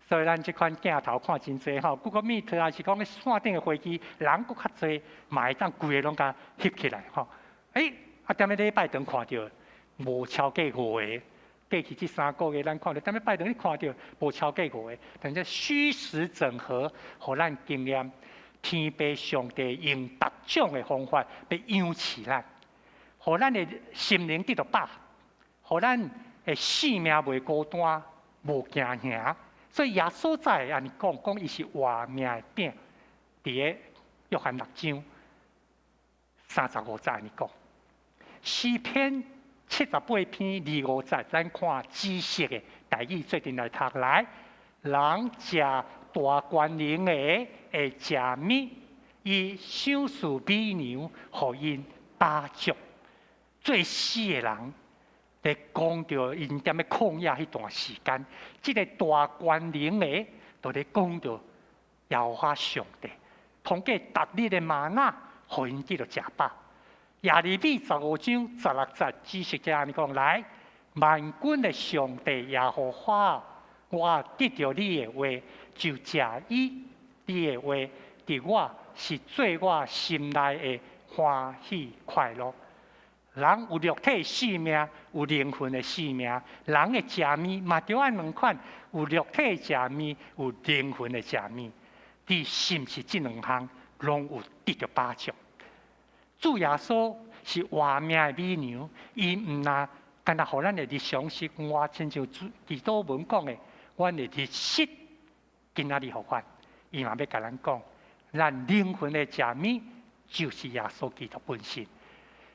所以咱這款鏡頭看真濟吼，Google Meet 啊，是講線頂的會議，人閣較濟，嘛會當規个攏共翕起來吼。欸，啊，踮咧禮拜堂看著無超過五个，過去這3個月咱看著踮咧拜堂你看著無超過五个，但是虛實整合，予咱經驗天父上帝用各種的方法欲養飼咱，予咱的心靈得著飽，予咱的性命袂孤單、無驚嚇。所以耶穌才會按呢講，講伊是活命的餅，佇个約翰六章35節按呢講。詩篇78篇2、5節，咱看紫色的台語做陣來讀來。人食大權能的會食物？伊賞賜美糧，予𪜶飽足。做死的人，咧講著𪜶踮咧曠野彼段時間，這个大權能的，就咧講著耶和華上帝，通過逐日的嗎哪，予𪜶得著食飽。耶利米15章16節，紫色這按呢講來，萬軍的上帝耶和華，我得著你的話，就食伊，你的話佇我是做我心內的歡喜快樂。人有肉體性命，有靈魂的性命。人的食物嘛，著按兩款，有肉體食物，有靈魂的食物。你是毋是這兩項攏有得著飽足？主耶穌是活命的美糧，伊毋若干焦予咱的日常生活，親像祈禱文講的，阮的日食今仔日予阮，伊嘛欲共咱講，咱靈魂的食物就是耶穌基督本身。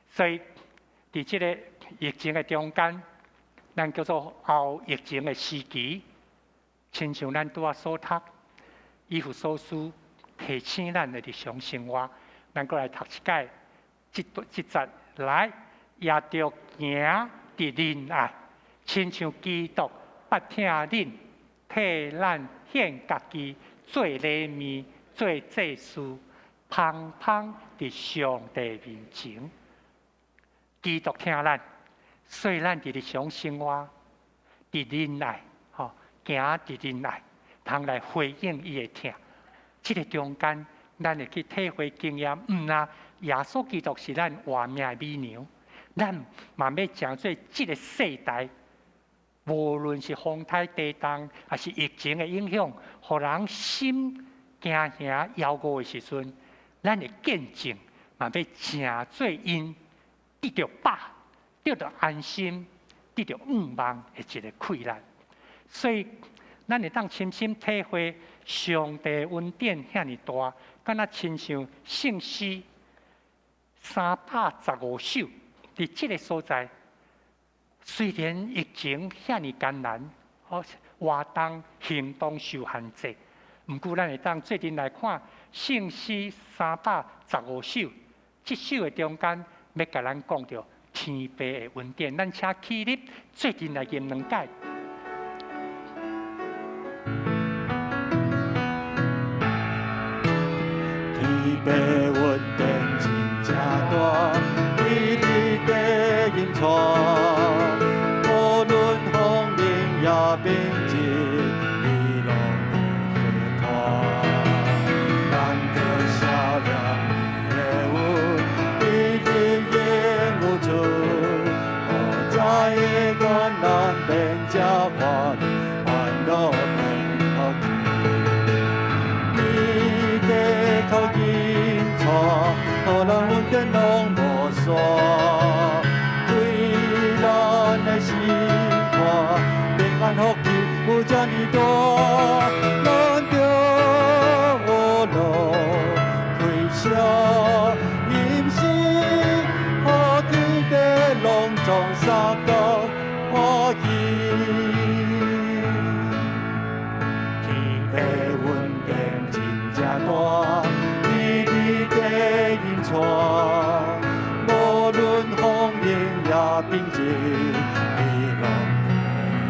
所以，佇這个疫情的中間，咱叫做後疫情的時期，親像咱拄仔所讀，以弗所書提醒咱的日常生活，咱閣來讀一擺。這這節來，也著行佇仁愛，親像基督捌疼恁，替咱獻家己做禮物、做祭司，芳香佇上帝面前。基督疼咱，所以咱佇日常生活，佇仁愛，吼，行佇仁愛，通來回應伊的疼。這个中間，咱會去體會經驗，毋若耶穌基督是咱活命的美糧，咱嘛欲成做這个世代，無論是風颱地動，抑是疫情的影響，予人心驚嚇搖搖的時陣，咱的見證嘛欲成做𪜶得著飽、得著安心、得著向望的一个氣力。所以，咱會當深深體會上帝恩典遐爾大，敢若親像聖詩315首，佇這个所在，雖然疫情遐爾艱難，活動行動受限制，毋過咱會當做陣來看聖詩315首，這首的中間，欲共咱講著天父的恩典，咱請起立，做陣來吟兩擺。天父恩典真正大，伊佇地引帶，無論風冷抑平靜，伊攏會替咱伊毋是予天地攏總相共歡喜。天地恩典真正大，伊佇地引帶，無論風雨也平靜，伊攏會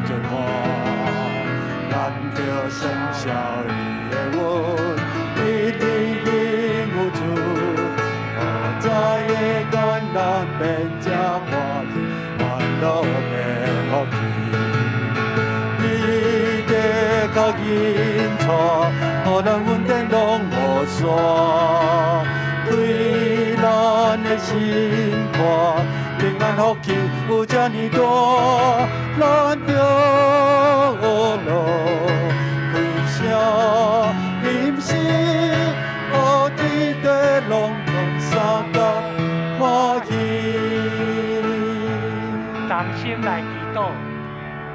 做伴。咱著算笑伊的恩，一定有主，何在的艱難變這歡喜，歡樂變福氣。伊的確引帶，予咱恩典攏無散，開咱的心肝，平安福氣有這呢大，咱著學樂開聲，伊毋是予天地攏總相共歡喜。同心來祈禱，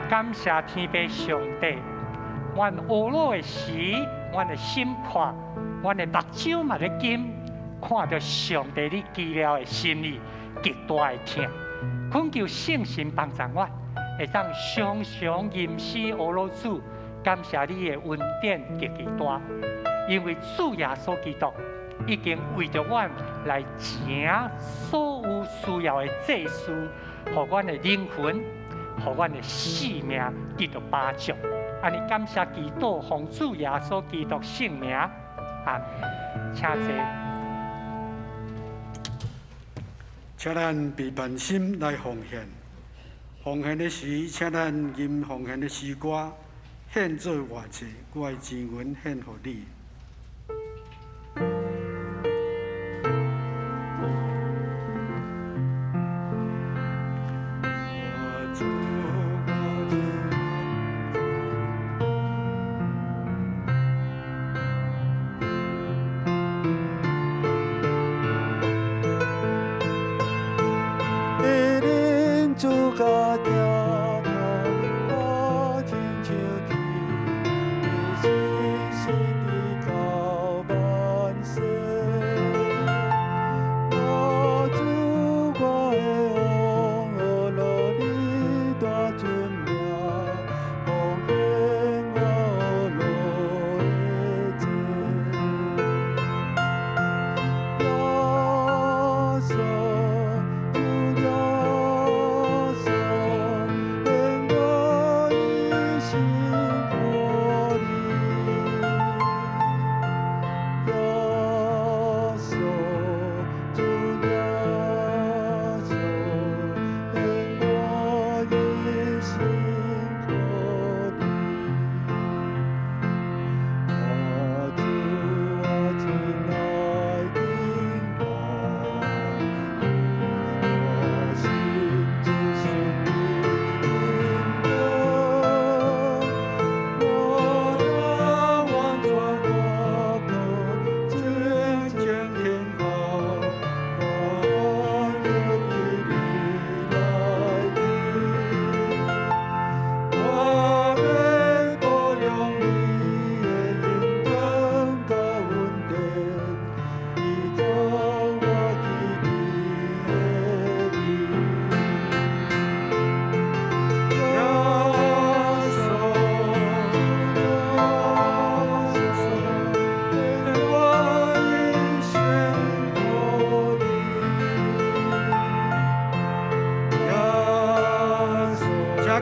感謝天父上帝。阮懊惱的時，阮的心破，阮的目睭嘛咧金，看著上帝你奇妙的心意，極大的疼。懇求聖神幫助阮，會當常常吟詩阿羅主，感謝你的恩典極其大，因為主耶穌基督已經為著阮來成所有需要的祭司，予阮的靈魂，予阮的性命得著保障。按呢感謝祈禱，奉主耶穌基督聖名，阿門。請坐。請咱備辦心來奉獻。奉獻的時，請咱吟奉獻的詩歌，獻做活祭，我的錢銀獻予你。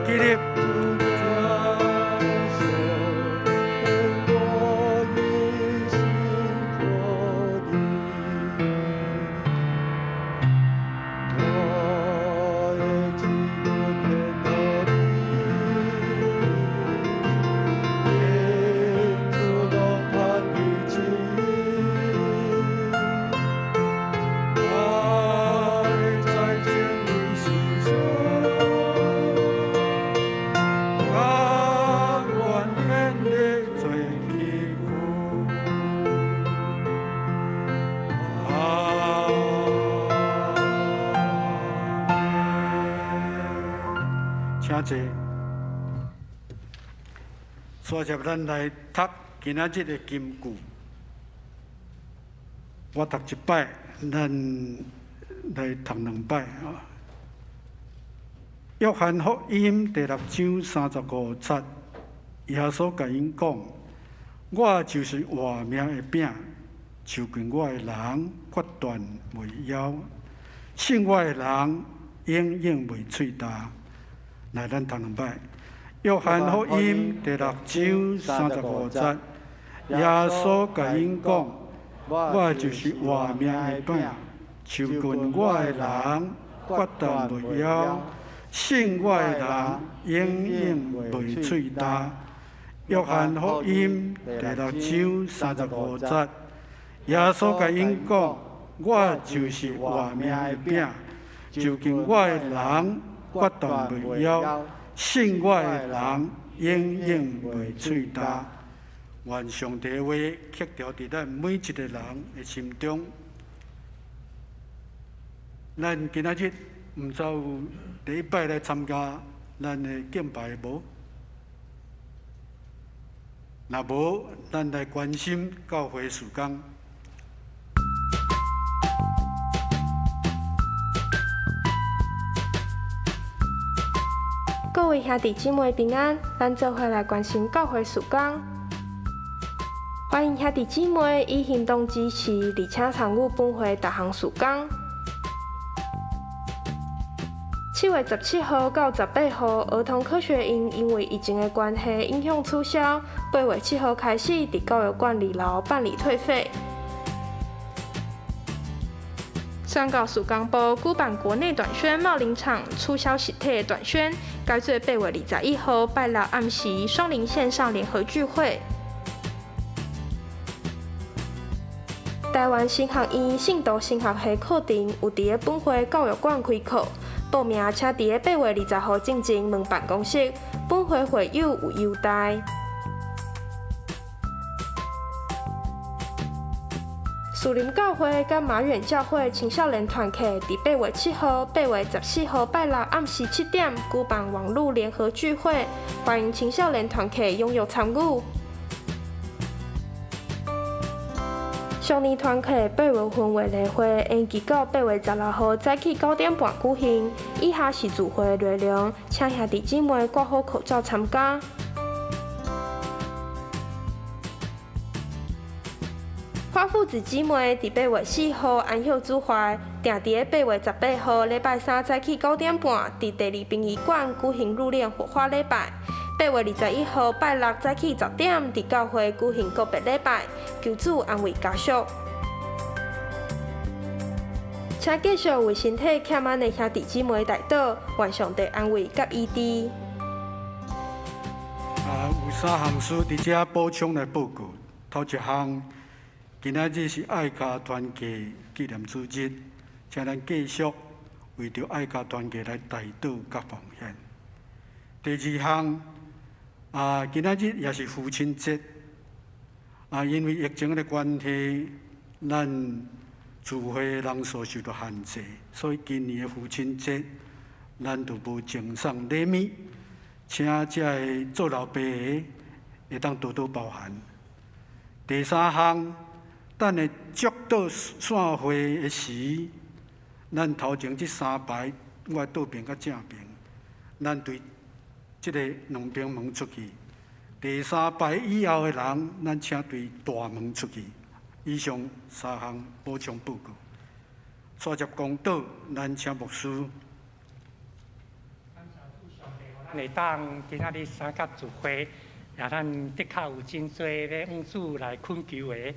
起立。請坐。煞接咱來讀今仔日的金句。我讀一擺，咱來讀兩擺啊。約翰福音第六章三十五節，耶穌共𪜶講：我就是活命的餅，就近我的人決斷袂枵，信我的人永遠袂喙焦。來，咱讀兩擺。約翰福音第六章三十五節，耶穌共𪜶講：我就是活命的餅，就近我的人決斷袂枵，信我的人永遠袂喙焦。約翰福音第六章三十五節，耶穌共𪜶講：我就是活命的餅，就近我的人決斷袂枵，信我的人永遠袂喙焦。願上帝的話刻牢佇咱每一個人的心中。咱今仔日毋知有第一擺來參加咱的敬拜的無？若無，咱來關心教會事工。各位兄弟姊妹平安，咱做伙來關心教會事工。歡迎兄弟姊妹以行動支持，而且參與本會逐項事工。7月17號到18號，兒童科學營因為疫情的關係影響取消。8月7號開始，佇教育館二樓辦理退費。宣教事工部舉辦國內短宣茂林場取消實體的短宣，改做8月21號拜六暗時雙林線上聯合聚會。台灣神學院聖道神學系課程有佇咧本會教育館開課，報名請佇咧8月20號進前問辦公室，本會會友有優待。樹林教會佮馬遠教會青少年團契佇8月7號、8月14號拜六暗時7點舉辦網路聯合聚會，歡迎青少年團契踴躍參與。少年團契8月份的例會延期到8月16號早起9點半舉行。以下是聚會內容，請兄弟姊妹掛好口罩參加。花父子姊妹佇8月4號安息主懷，定佇咧8月18號禮拜三早起9點半，佇第二殯儀館舉行入殮火化禮拜。8月21號拜六早起10點，佇教會舉行告別禮拜，求主安慰家屬。請繼續為身體欠安的兄弟姊妹代禱，願上帝安慰佮醫治。啊，有三項事佇遮補充來報告。頭一項，今仔日是愛家團契紀念主日，請咱繼續為著愛家團契來代禱佮奉獻。第二項，啊，今仔日也是父親節，啊，因為疫情的關係，咱聚會人數受到限制，所以今年的父親節，咱就無贈送禮物，請這个做老爸的會當多多包涵。第三項，等下祝禱散會的時，咱頭前這三排，我倒爿佮正爿，咱對這个兩邊門出去。第三排以後的人，咱請對大門出去。以上三項補充報告。續接講道，咱請牧師。感謝主上帝，予咱會當今仔日三甲聚會，也咱的確有真濟欲向主來懇求的。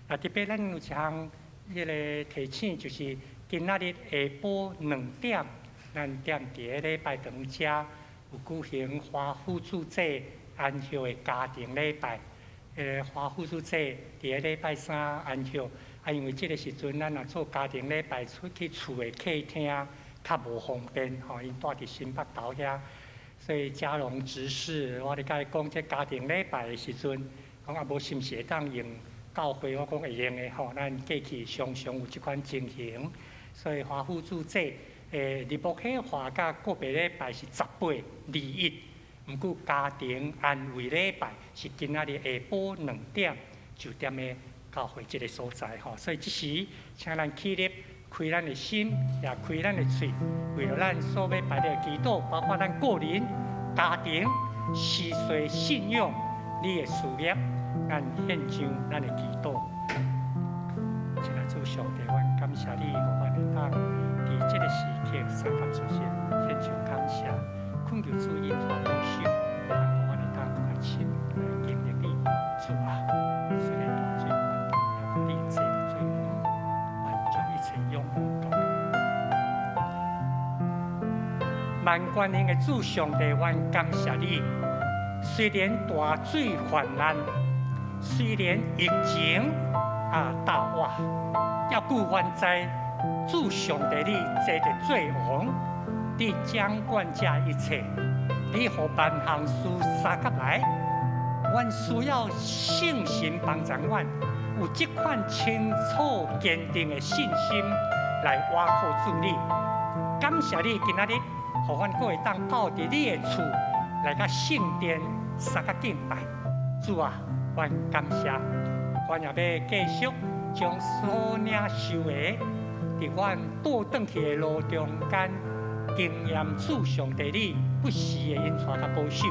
啊，特別咱有一項彼个提醒，就是今仔日下晡2點，咱踮佇个禮拜堂遮有舉行華父主祭安息的家庭禮拜。華父主祭佇个禮拜三安息，啊，因為這个時陣咱若做家庭禮拜出去厝的客廳較無方便，吼，𪜶蹛佇新北投遐，所以嘉榮執事，我咧共伊講，這家庭禮拜的時陣，講啊無是毋是會當用教會，我講會用的吼，咱過去常常有這款情形，所以華父主祭，日暮火化佮個別禮拜是18、21。毋過家庭安慰禮拜是今仔日下晡2點，就踮个教會這个所在吼。所以這時，請咱起立，開咱的心，也開咱的喙，為了咱所欲拜的祈禱，包括咱個人、家庭、時序、信仰，你的事業，咱獻上咱的祈禱。親愛主上帝，阮感謝你，予阮會當佇這个時刻三合出現，獻上感謝，懇求主引導保守，通予阮會當閣較深來經歷你。主啊，雖然大罪犯，也你坐佇做王，願將一切仰望交予。萬軍的主上帝，阮感謝你。雖然大水泛濫，雖然疫情啊大倚，猶閣阮知主上帝你坐佇做王，你掌管這一切，你予萬項事相佮來，阮需要聖神幫助阮，有這款清楚堅定的信心來倚靠主你。感謝你今仔日，予阮閣會當到佇你的厝來佮聖殿相佮敬拜。主啊，阮感謝，阮也欲繼續將所領受的，佇阮倒轉去的路中間，經驗主上帝你不時的引帶佮保守。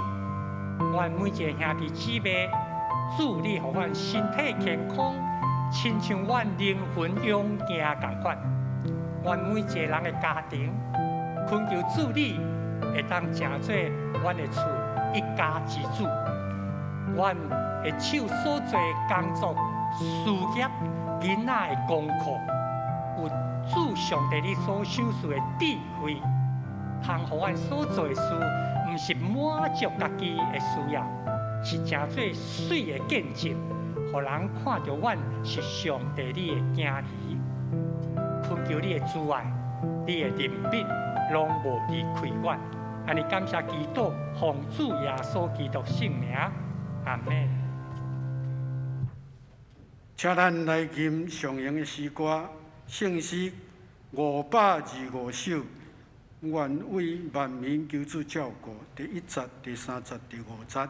阮每一個兄弟姊妹，主你予阮身體健康，親像阮靈魂勇健仝款。阮每一個人的家庭，懇求主你會當成做阮的厝一家之主。阮的手所做的工作、事業、囡仔的功課，有主上帝你所賞賜的智慧，通予阮所做的事，毋是滿足家己的需要，是成做媠的見證，予人看著阮是上帝你的囝兒。懇求你的慈愛、你的憐憫，攏無離開阮。按呢感謝基督，奉主耶穌基督聖名，阿們。請咱來吟常用的詩歌，聖詩525首，願為萬民求主照顧，第一節、第三節、第五節。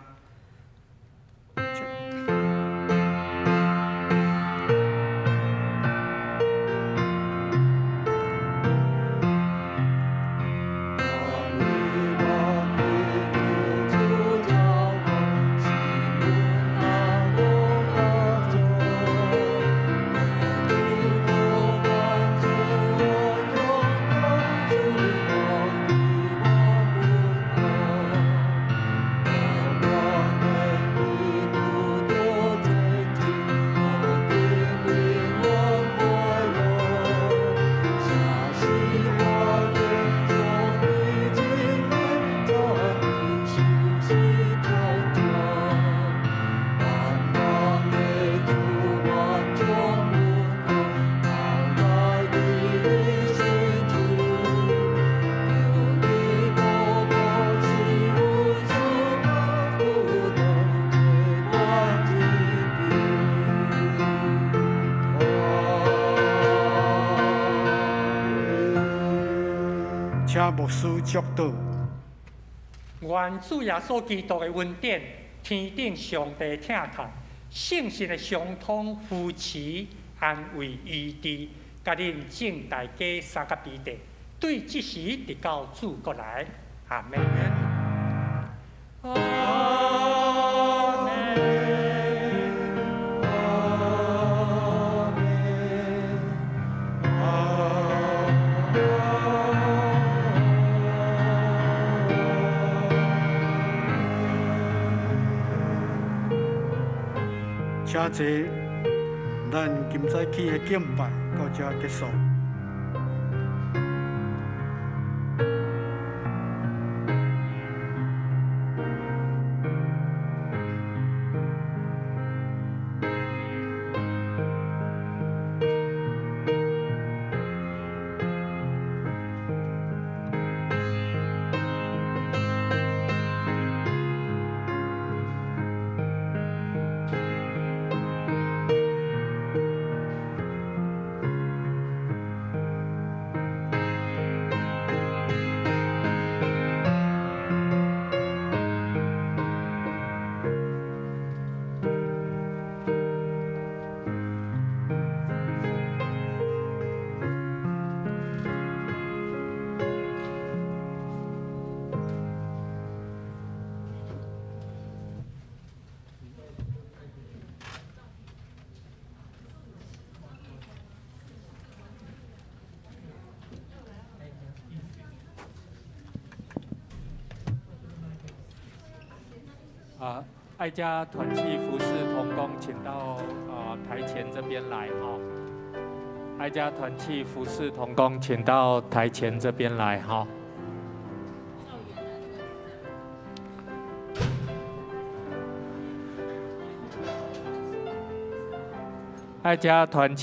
請牧師祝禱。願主耶穌基督的恩典、天頂上帝疼痛、聖神的相通扶持、安慰、醫治，佮恁眾大家三甲彼得，對這時直到主閣來。阿們。阿們。阿們。請坐，咱今早起的敬拜到這結束。啊，愛家團契服侍同工，請到台前這邊來哈。愛家團契服侍同工，請到台前這邊來哈。愛家團契。